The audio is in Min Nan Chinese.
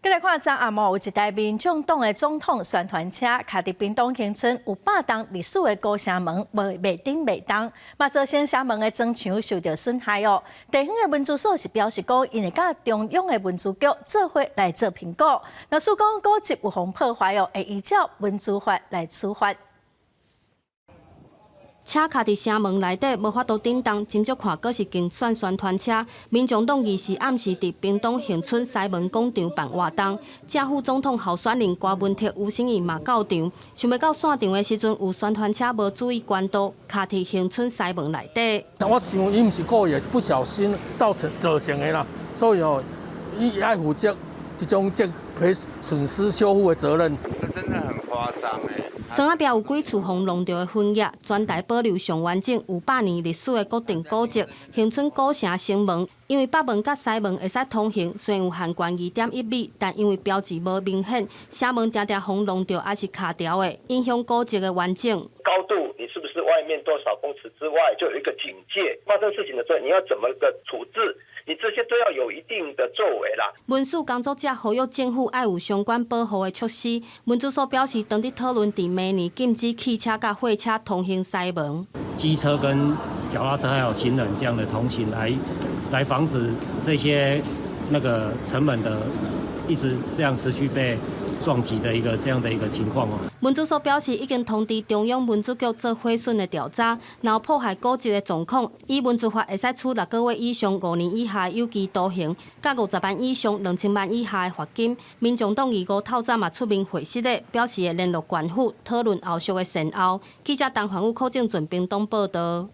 繼來看，昨暗暝有一台民眾黨的總統宣傳車，卡佇屏東恆春有百冬歷史的古城門，袂頂袂動，嘛造成城門的磚牆受著損害哦。地方的文資所是表示講，𪜶會佮中央的文資局做伙來做評估，若是講古蹟有予破壞哦，會依照文資法來處罰。車卡佇城門內底，無法度頂動，斟酌看，閣是競選宣傳車。民眾黨24暗時佇屏東恆春西門廣場辦活動，正副總統候選人柯文哲、吳欣盈嘛到場。想欲到散場的時陣，有宣傳車無注意關道，卡佇恆春西門內底。我想伊毋是故意，是不小心造成的啦，所以哦，伊愛負責這種這賠損失修復的責任。這真的很誇張欸。磚仔壁有幾處予弄著的痕跡，全台保留上完整有百年歷史的國定古蹟恆春古城城門，因為北門佮西門會使通行，雖然有限懸2.1米，但因為標誌無明顯，城門定定予弄著抑是卡牢的，影響古蹟的完整。高度你是不是外面多少公尺之外就有一個警戒？發生事情的時候你要怎麼個處置？你這些都要有一定的作為啦。文史工作者呼籲政府愛有相關保護的措施。文資所表示，當佇討論佇明年禁止汽車佮貨車通行西門。機車跟腳踏車還有行人這樣的通行來防止這些那個城門的一直這樣持續被撞擊的一個這樣的一個情況哦。文資所表示，已經通知中央文資局做毀損的調查，若有破壞古蹟的狀況，依文資法會使處6個月以上5年以下有期徒刑，佮50萬以上2000萬以下的罰金。民眾黨25透早嘛出面回釋的，表示會聯絡縣府討論後續的善後。記者陳環宇、柯正俊屏東報道。